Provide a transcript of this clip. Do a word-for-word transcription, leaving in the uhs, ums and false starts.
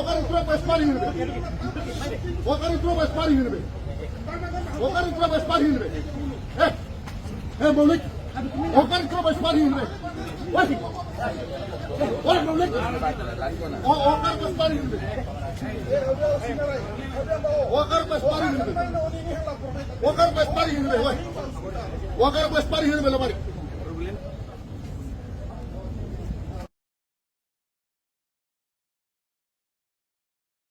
Ha'u hakarak tropa sparring ne'ebé. Ha'u hakarak tropa sparring ne'ebé. Ha'u hakarak tropa sparring ne'ebé. Eh. Eh, Maulik. Ha'u hakarak tropa sparring ne'ebé. Wai. Wai, Maulik. Ha'u, ha'u hakarak sparring ne'ebé. Ha'u hakarak sparring ne'ebé. Ha'u hakarak sparring ne'ebé, wai. Ha'u hakarak sparring ne'ebé, labarik.